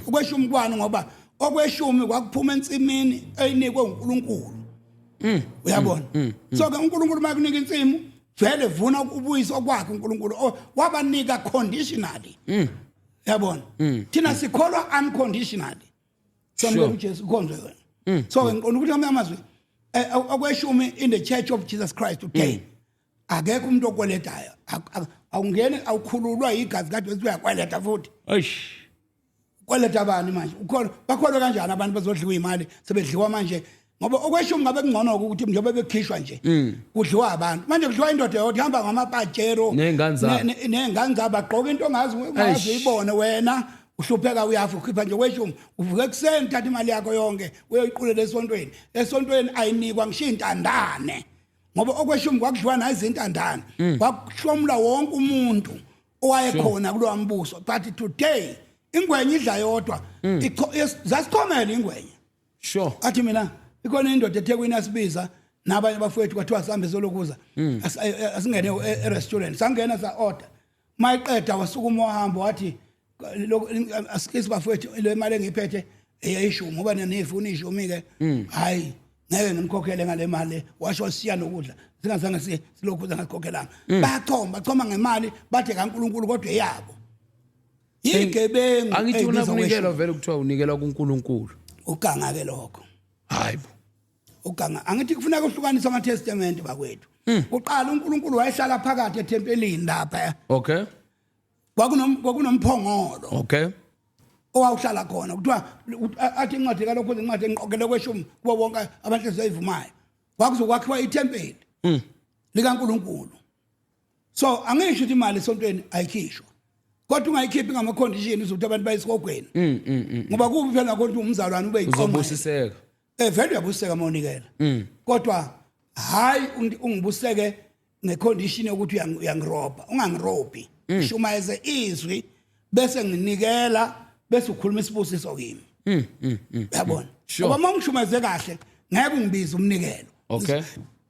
Okweshumi kwani? Ngoba okweshumi kwakuphuma ensimini eyinikwe uNkulunkulu. Uyabona? So ke uNkulunkulu makunika insimu vele vuna ubuyisa okwakhe uNkulunkulu wabanika conditionally. Uyabona? Thina sikholwa unconditionally. Samukela uJesu ukhonzwe wena. So ke ngiqonda ukuthi ngamanye amazwi okweshumi in the Church of Jesus Christ today akekho umuntu okweletayo. Awungeni awukhululwa igazi kade bese uyakweleta futhi. Eish. Kweleta bani manje? Ukhona bakholwe kanjani abantu bazodliwa imali sebedliwa manje? Ngoba okweshumi ngabe kungcono ukuthi njengoba bekhishwa nje kudliwa abantu, manje kudliwa indoda eyodwa ihamba ngamapajero Ney'ngane zabo. Ney'ngane zabo, bagqoka into ongazi ungazi Eish. uyibone wena, uhlupheka uyafa ukhipha nje kweshumi. Uvuka ekuseni uthatha imali yakho yonke uyoyiqulela esontweni. Esontweni ayinikwa ngisho intandane, ngoba okweshumi kwakudliwa nazintandane, kwakuhlomula wonke umuntu owayekhona kulowa mbuso. But today ingwenya idla yodwa. Zasichomela ingwenya. Athi mina ikhona indoda eThekwini asibiza nabanye abafowethu, kwathiwa sihambe solokuza asingene e-restaurant. Sangena sa order, mayiqeda wasukuma wahamba wathi asikisi bafowethu, le mali engiyiphethe eyishumi ngoba nifuna ishumi ke, hayi ngeke ngimkhokhele ngale mali. Washo siya nokudla singazange silokhu singakhokhelanga. Bachoma bachoma ngemali, bathe kaNkuluNkulu kodwa eyabo. Yigebengu. Angithi una kunikelwa vele kuthiwa unikelwa kuNkulunkulu. Uganga ke lokho. Hayibo. Uganga angithi kufuneka uhlukanise ama testament bakwethu. Kuqala uNkulunkulu wayehlala phakathi ethempelini lapha. Okay. Kwakunomphongolo. Okay. Owawuhlala khona kuthiwa athi incwadi kalokho incwadi engiqokele kweshumi kubo bonke abanhliziyo eyivumayo. Kwakuzokwakhiwa ithempeli likaNkulunkulu. So angisho ukuthi imali esontweni ayikhishwa. Kodwa ungayikhiphi ngama condition ukuthi abantu bayisigogweni. Ngoba kubi phela nakho ukuthi umzalwane ube yiqoma. Uzobusiseka. Vele uyabuseka uma unikela. Kodwa hayi ungibuseke ngecondition yokuthi uyangirobha, ungangirobhi. Shumayeze izwi bese nginikela bese ukhuluma isibusiso kimi. Uyabona? Sure. Ngoba uma ungishumayeze kahle ngeke ungibize umnikelo. Okay.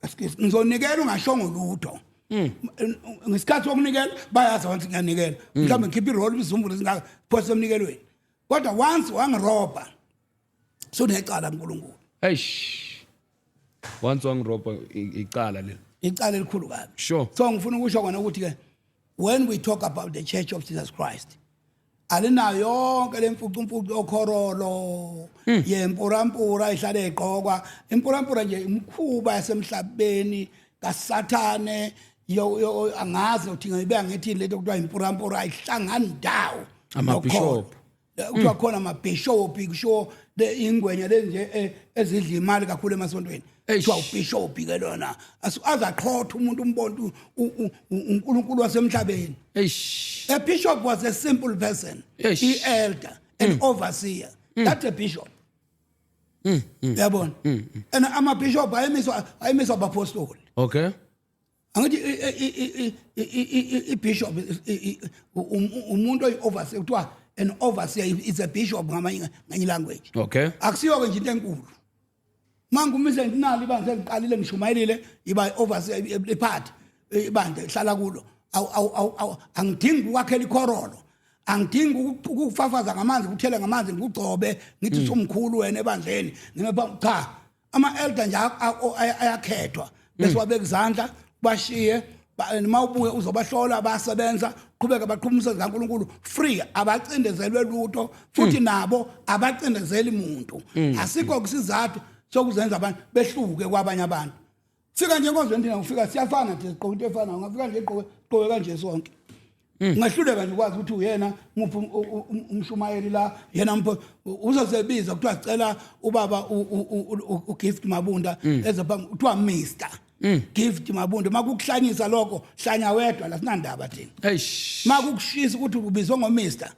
Excuse, ngizonikela ungashongo lutho. Ngesikhathi sokunikela bayazi abantu ngiyanikela. Mhlawumbe ngikhipha irole izizumbulu ezingaka phose emnikelweni. Kodwa once wangirobha sunecala kuNkulunkulu. Eish. Once wangirobha icala leli. Icala elikhulu kabi. Sure. So ngifuna ukusho kona ukuthi ke when we talk about the Church of Jesus Christ alinayo yonke lemfucumfucu yokhorolo yempurampura ihlale igqokwa impurampura nje imkhuba yasemhlabeni kaSathane yo angazi ukuthi ngiyibeka ngithini lento kuthiwa impurampura ayihlangani ndawo Amabishop. Kuthiwa khona amabishop kusho le ingwenya lezi nje ezidla imali kakhulu emasontweni. Eish. Kuthiwa ubishop ke lona azaqhotha umuntu umbona uNkulunkulu wasemhlabeni. Eish. A bishop was a simple person. Eish. I-elder, an overseer. That's a bishop. Uyabona? And ama-bishop ayemiswa abapostoli. Okay. Angithi i-bishop umuntu oyi-overseer kuthiwa an overseer is a bishop ngamanye ngenye language. Okay. Akusiyo ke nje into enkulu. Mangumise nginalo ibandla engiqalile ngishumayelile iba overseer iphathi ibandla ihlala kulo. Angidingi ukwakhela ikhorolo. Angidingi ukufafaza ngamanzi kuthele ngamanzi ngikugcobe ngithi sumkhulu wena ebandleni. Ngime cha ama elder nje ayakhethwa bese wabeka izandla bashiye noma ubuye uzobahlola bayasebenza qhubeka baqhuma umsebenzi kaNkuluNkulu free abacindezelwe lutho futhi nabo abacindezeli umuntu. Asikho kusizathu sokuzenza abantu behluke kwabanye abantu. Fika nje enkonzweni thina ufika siyafana nje sigqoka into efanayo ungafika nje igqoke kanje sonke. Ungahluleka nje ukwazi ukuthi uyena muphi umshumayeli la yena mpho uzosebiza kuthiwa sicela ubaba uGift Mabunda eze phambi kuthiwa Mr Gift Mabunda. Makukuhlanyisa lokho hlanya wedwa la sinandaba thina. Eish. Makukushisa ukuthi ubizwe ngo Mr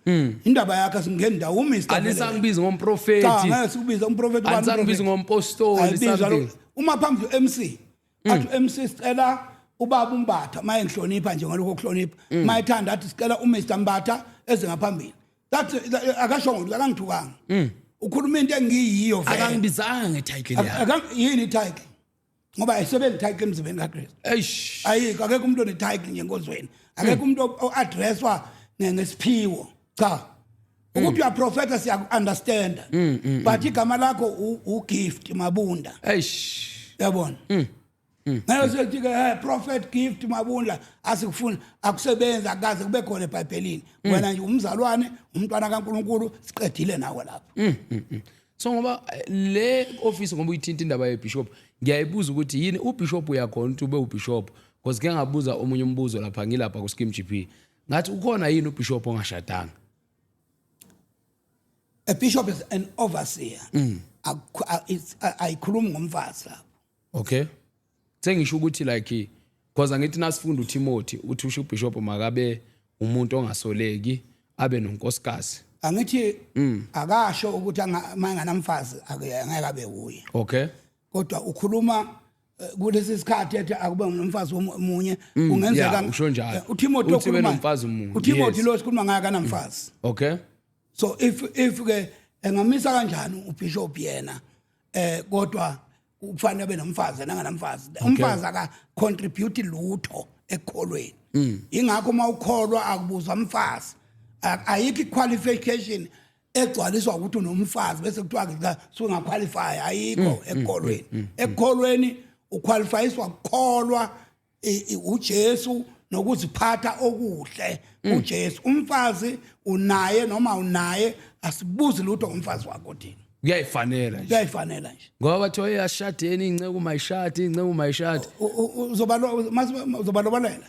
indaba yakhe asingeni ndawo uMr vele. Alisangibizi ngomprofeti. Cha ngeke sikubize umprofeti ubani Alisangibizi umprofeti? ngompostoli Ayibizwa something. lo. Uma phambi MC athi MC sicela ubaba uMbatha maye ngihlonipha nje ngalokho kuhlonipha mayethanda athi sicela uMr Mbatha eze ngaphambili. That's akasho ngokuthi akangithukanga. Ukhuluma into engiyiyo vele. Akangibizanga ngetitle yakhe. Yini title? Ngoba ayisebenzi title emzimbeni kaKristu. Eish. Ayikho akekho umuntu one-title nje enkonzweni. Akekho umuntu o-addresswa ngesiphiwo. Cha. Ukuthi uyaprofetha siyaku-understanda. But igama lakho uGift Mabunda. Eish. Uyabona? Ngayo sithi ke prophet Gift Mabunda asikufuni akusebenza akaze kube khona eBhayibhelini. Wena nje umzalwane umntwana kaNkuluNkulu siqedile nawe lapho. So ngoba le office ngoba uyithinta indaba yebishop ngiyayibuza ukuthi yini ubishop uyakhona ukuthi ube ubishop because ke ngabuza omunye umbuzo lapha ngilapha ku Skim GP ngathi ukhona yini ubishop ongashadanga? A bishop is an overseer. Ayikhulumi ngomfazi lapho. Okay. Sengisho ukuthi like because angithi nasifunda uTimothy uthi usho ubishop makabe umuntu ongasoleki abe nonkosikazi. Angithi akasho ukuthi manganamfazi angeke abe uye. Okay. Kodwa ukhuluma kulesi sikhathi ethi akube nomfazi omunye kungenzeka Yeah, usho njalo. uTimothy Uthi okhuluma benomfazi omunye, uTimothy yes. lo sikhuluma ngaye akanamfazi. Okay. So if ke engamisa kanjani ubishop yena kodwa kufanele abe nomfazi nanganamfazi. Umfazi aka contribute lutho ekukholweni. Ingakho uma ukholwa akubuzwa umfazi. Ayikho qualification egcwaliswa ukuthi unomfazi bese kuthiwa ke sungaqualify ayikho ekukholweni. Ekukholweni uqualifyiswa ukukholwa uJesu Nokuziphatha okuhle kuJesu. Umfazi unaye noma unaye, asibuzi lutho ngomfazi wakho thina. Kuyayifanela nje. Kuyayifanela nje. Ngoba bathiwa eyashadeni inceku mayishadi, inceku mayishadi. Uzoba uzobalobalela.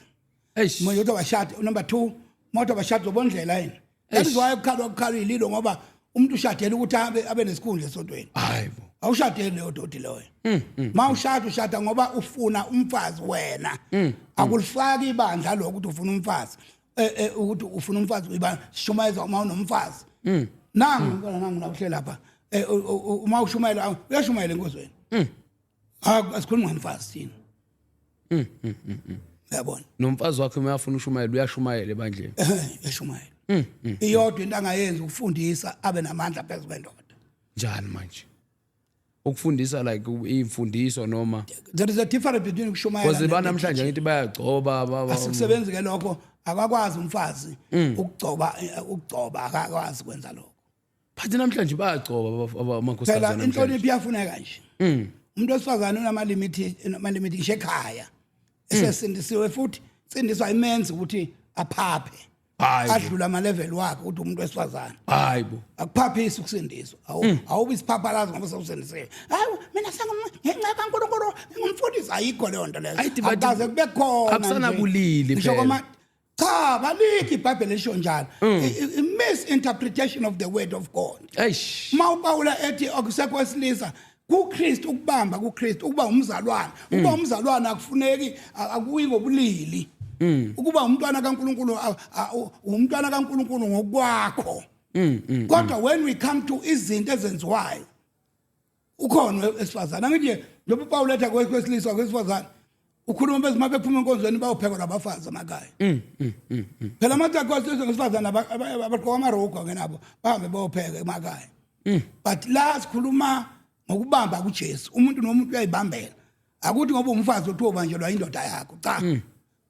Eish. Manje uthi abashadi number 2, moto abashadi zobondlela yini? That is why kukhalwa, kukhalwa ililo, ngoba umuntu ushadela ukuthi abe nesikhundla esontweni. Hayibo. Awushadeli leyo doti loyo. Ma ushada, ushada ngoba ufuna umfazi wena. Akulifaki ibandla lokho ukuthi ufuna umfazi. Ukuthi ufuna umfazi uyiba sishumayeza uma unomfazi. Nangu umntwana, nangu nakuhle lapha. Uma ushumayela, uyashumayela enkozweni. Ha, asikhulumi ngomfazi thina. Uyabona? Nomfazi wakhe uma uyafuna ushumayela, uyashumayela ebandleni. Uyashumayela. Iyodwa into angayenza, ukufundisa, abe namandla phezu kwendoda. Njani manje? Ukufundisa, like imfundiso noma? There is a difference between ukushumayela Because banamhlanje ngithi bayagcoba Asikusebenzi ke lokho. Akakwazi umfazi ukugcoba, ukugcoba akakwazi kwenza lokho. But namhlanje bayagcoba amakhosikazi Phela namhlanje. inhlonipho iyafuneka nje. Umuntu wesifazane unama-limit, unama-limit ngisho ekhaya esesindisiwe, futhi insindiswa imenzi ukuthi aphaphe adlula ama-level wakhe, ukuthi umuntu wesifazane. Hayibo. Akuphaphisi ukusindiswa. Awubi isiphaphalazi ngoba sewusindisiwe. Hayi, mina ngenxa kaNkulunkulu ngingumfundisi. Ayikho leyo nto leyo. Ayithi bathi- Akukaze kube khona nje. Akusanabulili Ngisho phela. Cha, balikho iBhayibheli lisho njalo. I-misinterpretation of the word of God. Eish. Uma uPawula ethi akusekho wesilisa kuKristu, ukubamba kuKristu, ukuba umzalwane, ukuba umzalwane akufuneki, akuyi ngobulili. Ukuba umntwana kaNkuluNkulu, umntwana kaNkuluNkulu ngokwakho. Kodwa when we come to izinto ezenziwayo, ukhona esifazane. Angithi nje njengoba uPaul etha kwesilisa, kwesifazane, ukhuluma bese uma bephuma enkonzweni bayophekwa nabafazi emakhaya. Phela amathi kwesilisa ngesifazane abagqoka amarokho ngenabo, bahambe bayopheka emakhaya. But la sikhuluma ngokubamba kuJesu. Umuntu nomuntu uyayibambela. Akuthi ngoba umfazi uthi ubanjelwa indoda yakho, cha.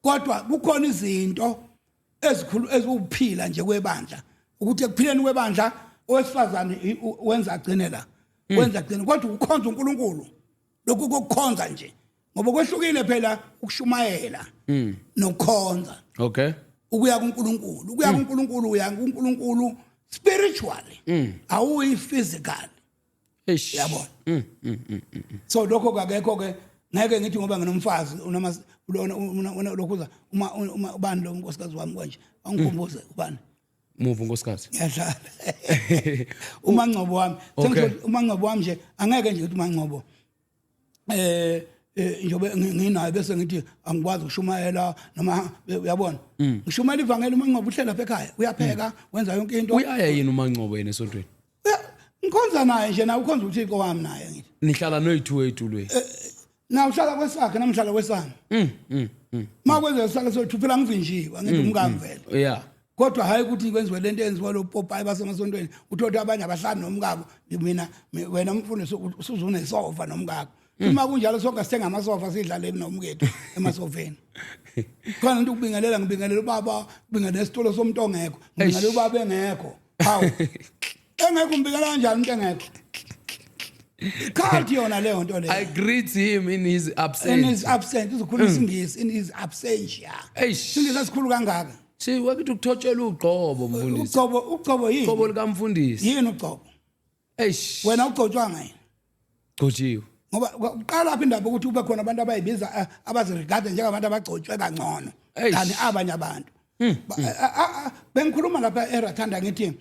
Kodwa kukhona izinto ezikhulu eziwuphila nje kwebandla, ukuthi ekuphileni kwebandla owesifazane wenza agcine la, wenza agcine, kodwa ukukhonza uNkulunkulu, lokhu kokukhonza nje, ngoba kwehlukile phela ukushumayela nokukhonza. Ukuya kuNkulunkulu, ukuya kuNkulunkulu, uya kuNkulunkulu spiritually, awuyi physical. Eish. Yabona? So lokho kakekho ke, ngeke ngithi ngoba nginomfazi unama lona lokhuza uma ubani lo unkosikazi wami kanje, angikhumbuze ubani. Muvu unkosikazi. Ngiyadlala, uMangcobo wami. Sengisho uMangcobo wami nje, angeke nje ukuthi uMangcobo njobe nginayo bese ngithi angikwazi ukushumayela noma, uyabona, ngishumayela ivangeli, uMangcobo uhlela lapha ekhaya, uyapheka, wenza yonke into. Uyaya yini uMangcobo yena esontweni? Ngikhonza naye nje, nawe ukhonza uThixo wami naye ngithi. Nihlala noyi-two ey'tulweni. Na uhlala kwesakhe, namhlala kwesami. Ma kwenzeka sihlala soyi-two, phela ngivinjiwe, ngithi umkami vele. Kodwa hayi ukuthi kwenziwe lento eyenziwa lo popayi basemasontweni, uthole ukuthi abanye abahlali nomkabo. Mina wena mfundisi usuzunesofa nomkakho. Uma kunjalo sonke sithenga amasofa, sidlale nomkethu emasofeni. Khona into ukubingelela, ngibingelela ubaba, ngibingelela isitulo somuntu ongekho, ngibingelela ubaba engekho. Hawu, engekho, umbikela kanjani umuntu engekho? Cult yona leyo nto leyo. I greet him in his In absence. his absence. Uzokhuluma isiNgisi, in his absentia. Eish. IsiNgisi esikhulu kangaka. Si wakithi ukuthotshelwa ugqobo, mfundisi. Ugcobo, ugcobo yini? Ugqobo likamfundisi. Yini ugcobo? Eish. Wena ugcotshwanga yini? Gcotshiwe. Ngoba kuqala apha indaba ukuthi kube khona abantu abayibiza abaziregada njengabantu abagcotshwe kangcono Eish. than abanye abantu. Bengikhuluma lapha eRathanda, ngithi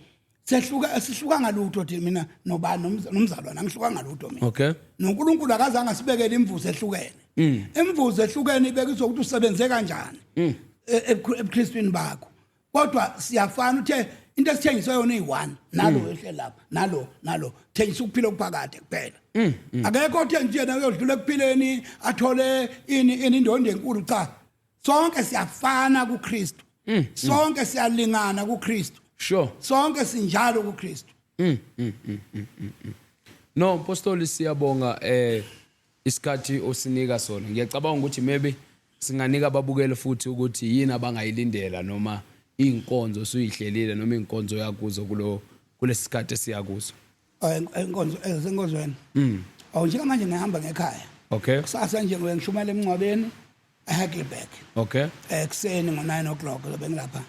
sehluka, sihluka ngalutho thina, mina nobani, nomzalwane, angihluka ngalutho mina. NoNkulunkulu akazange asibekele imvuzo ehlukene. Imvuzo ehlukene ibekiswa ukuthi usebenze kanjani ebuKristwini bakho, kodwa siyafana. Uthe into esithengiswe yona iyi-one, nalo wehle lapha, nalo nalo thengisa ukuphila okuphakade kuphela. Akekho othe nje yena uyodlula ekuphileni athole ini ini indondo enkulu. Cha, sonke siyafana kuKristu, sonke siyalingana kuKristu. Sonke sinjalo kuKristu. No, Apostoli, siyabonga isikhathi osinika sona. Ngiyacabanga ukuthi maybe singanika ababukeli futhi ukuthi yini abangayilindela, noma inkonzo osuyihlelile, noma inkonzo yakuzo kulo kulesi sikhathi esiya kuso. Inkonzo ezenkonzweni, awu, njengamanje ngihamba ngekhaya. Kusasa nje ngibe ngishumayela emngcwabeni. eHeidelberg. Okay. Ekuseni ngo-9 o'clock zobe ngilapha.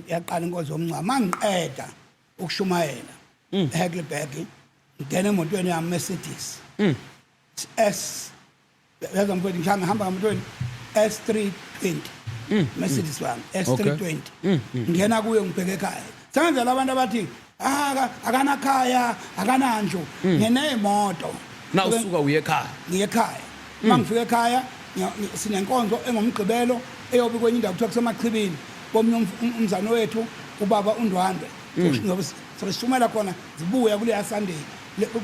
Yaqala inkonzo yomngcwabo, mangiqeda ukushumayela eHeidelberg, ngena emotweni yami Mercedes S, yazi mfowethu, ngihamba ngihamba ngemotweni S320, Mercedes wami S320, ngena kuyo ngibheke ekhaya. Sengenzela abantu abathi, "Ah, akanakhaya, akanandlu." Ngineyimoto. Na usuka uye ekhaya. Ngiye ekhaya. Uma ngifika ekhaya, sinenkonzo engomgqibelo eyobe kwenye indawo kuthiwa kuseMachibini, komunye umzane wethu, ubaba uNdwandwe. Ngoba sishumela khona, zibuya kuleya Sunday,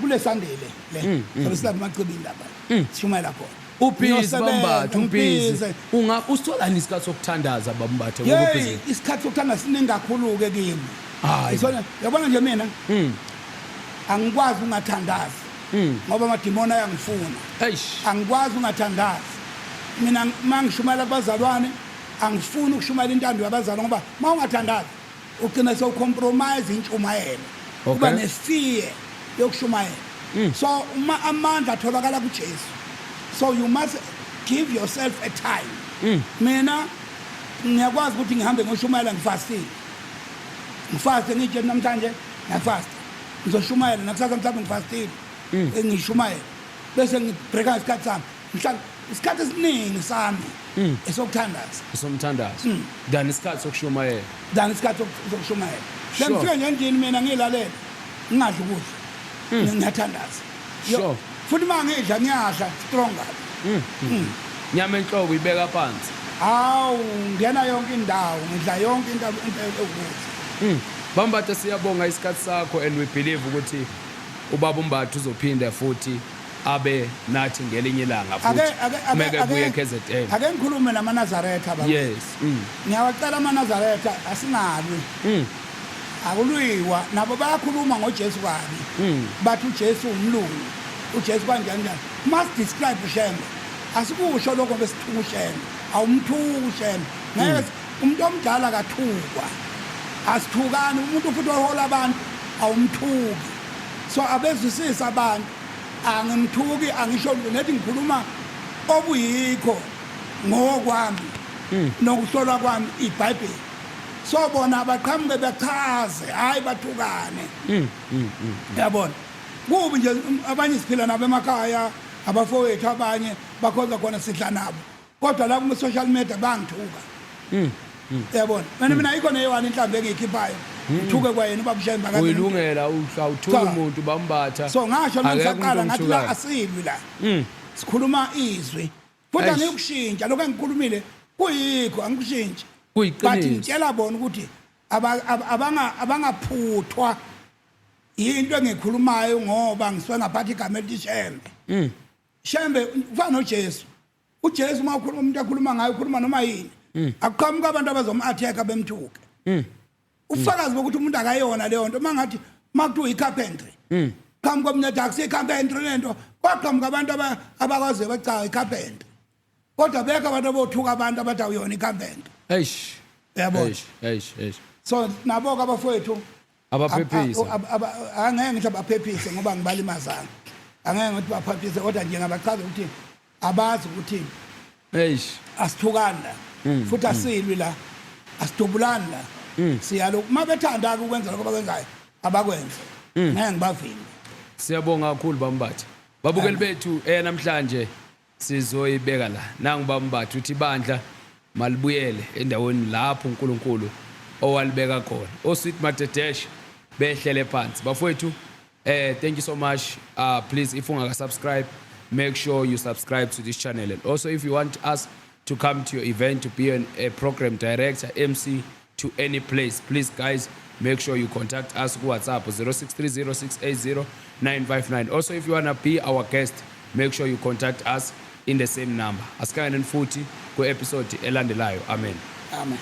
kule Sunday le sobe silapha eMachibini lapha, sishumela khona. Ubhizi. Ngiyosebenza, Bambatha, ubhizi. ngibhizi. Unga usitholani isikhathi sokuthandaza, bambathe, ngoba Yeyi, ubhizi? isikhathi sokuthanda siningi kakhulu-ke kimi. Hayi. Yabona nje, mina angikwazi ungathandazi ngoba amadimoni ayangifuna. Eish. Angikwazi ungathandazi. Mina uma ngishumayela kubazalwane, angifuni ukushumayela intando yabazalwane, ngoba uma ungathandazi ugcina sewucompromise intshumayelo. Kuba nefear yokushumayela. So uma amandla atholakala kuJesu, so you must give yourself a time. Mina ngiyakwazi ukuthi ngihambe ngoshumayela ngifastile, ngifaste, ngitshe namhlanje ngiyafasta, ngizoshumayela nakusasa mhlawumbe ngifastile, ngishumayela, bese ngibreaka isikhathi sami. Mhlawumbe isikhathi esiningi sami esokuthandaza. Somthandazo than isikhathi sokushumayela. Than isikhathi sokushumayela. Bengifike nje endlini mina ngiyilalela, ngingadli ukudla, ngiyathandaza. Futhi uma ngidla, ngiyadla stronger. Nyama enhloko uyibeka phansi. Hawu, ngena yonke indawo, ngidla yonke into ewukudla. Bambatha, siyabonga isikhathi sakho, and we believe ukuthi ubaba uMbatha uzophinda futhi abe nathi ngelinye ilanga futhi ake meke buye KZN. Ake ngikhulume namaNazaretha, baba. Ngiyawacela amaNazaretha, asingalwi. Akulwiwa. Nabo bayakhuluma ngoJesu kabi, bathi uJesu umlungu, uJesu kanjani njani. Must describe uShembe, asikusho lokho besithuka uShembe. Awumthuki uShembe, ngeke. Umuntu omdala kathukwa, asithukani. Umuntu futhi ohola abantu awumthuki. So abezwisisa abantu, angimthuki, angisho lutho, nethi ngikhuluma okuyikho ngokwami nokuhlolwa kwami iBhayibheli. So bona abaqhamuke bechaze, hayi bathukane. Yabona, kubi nje. Abanye siphila nabo emakhaya, abafowethu, abanye bakhonza khona, sidla nabo, kodwa la kuma-social media bangithuka. Yabona, mina ayikho neyi-one inhlambi engiyikhiphayo ngithuke kwayena ubaba uShembe. Uyilungela uthuka Cha. umuntu, bambatha. So ngasho Akekho ngisaqala umuntu ngathi la omthukayo. asilwi la, sikhuluma izwi futhi. Eish. Angikushintsha lokho engikhulumile, kuyikho, angikushintshi, but Kuyiqiniso. ngitshela bona ukuthi abangaphuthwa yinto engikhulumayo, ngoba ngisuke ngaphatha igama elithi Shembe. Shembe ufana noJesu. UJesu uma ukhuluma, umuntu akhuluma ngayo, ukhuluma noma yini, akuqhamuka abantu abazom-attack bemthuke. Ubufakazi bokuthi umuntu akayona leyo nto, uma ngathi uma kuthiwa i-carpentry, qhamuka omunye athi akusiyi-carpentry lento, kwaqhamuka abantu abakwaziyo bathi cha, i-carpentry, kodwa bekho abantu abothuka abantu abathi awuyona i-carpentry. Eish. Uyabona? Eish, eish, eish. So nabo-ke abafowethu Abaphephisa. Angeke ngithi abaphephise ngoba ngibalimazanga, angeke ngithi baphephise, kodwa nje ngabachaza ukuthi abazi ukuthi Eish. asithukani la, futhi asilwi la, asidubulani la. Siyalo uma bethanda-ke ukwenza lokho abakwenzayo, abakwenze, ngeke ngibavimbe. Siyabonga kakhulu, bambatha. Babukeli bethu, namhlanje sizoyibeka la. Nangu bambatha uthi ibandla malibuyele endaweni lapho uNkulunkulu owalibeka khona. OSweet Madedeshe behlele phansi. Bafowethu, thank you so much. Please, if ungaka subscribe, make sure you subscribe to this channel. And also, if you want us to come to your event to be a program director, MC to any place, please guys, make sure you contact us ku WhatsApp 0630680959. Also, if you want to be our guest, make sure you contact us in the same number. Asikaneni futhi ku episode elandelayo. Amen. Amen.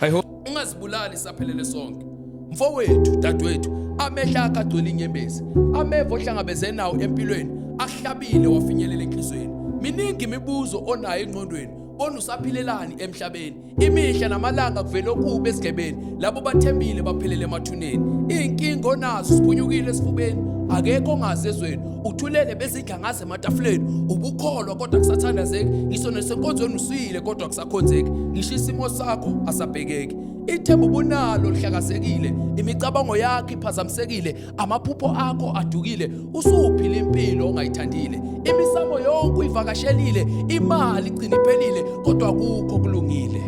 I hope Ungazibulali saphelele sonke. Mfowethu, dadewethu, amehlo akho agcwele inyembezi, ameva ohlangabeze nawo empilweni ahlabile wafinyelela enhliziyweni. Miningi imibuzo onayo engqondweni, bona usaphilelani emhlabeni? Imihla namalanga kuvele okubi esigebeni, labo bathembile baphelele emathuneni. Iy'nkinga onazo ziphunyukile esifubeni. Akekho ongazi ezweni, uthulele bezidla ngaze ematafuleni. Ubukholwa kodwa kusathandazeki, ngisho nesenkonzweni usuyile kodwa kusakhonzeki. Ngisho isimo sakho asabhekeki. Ithemba ubunalo lihlakazekile, imicabango yakho iphazamisekile, amaphupho akho adukile, usuphila impilo ongayithandile. Imisamo yonke uyivakashelile, imali igcina iphelile, kodwa akukho kulungile.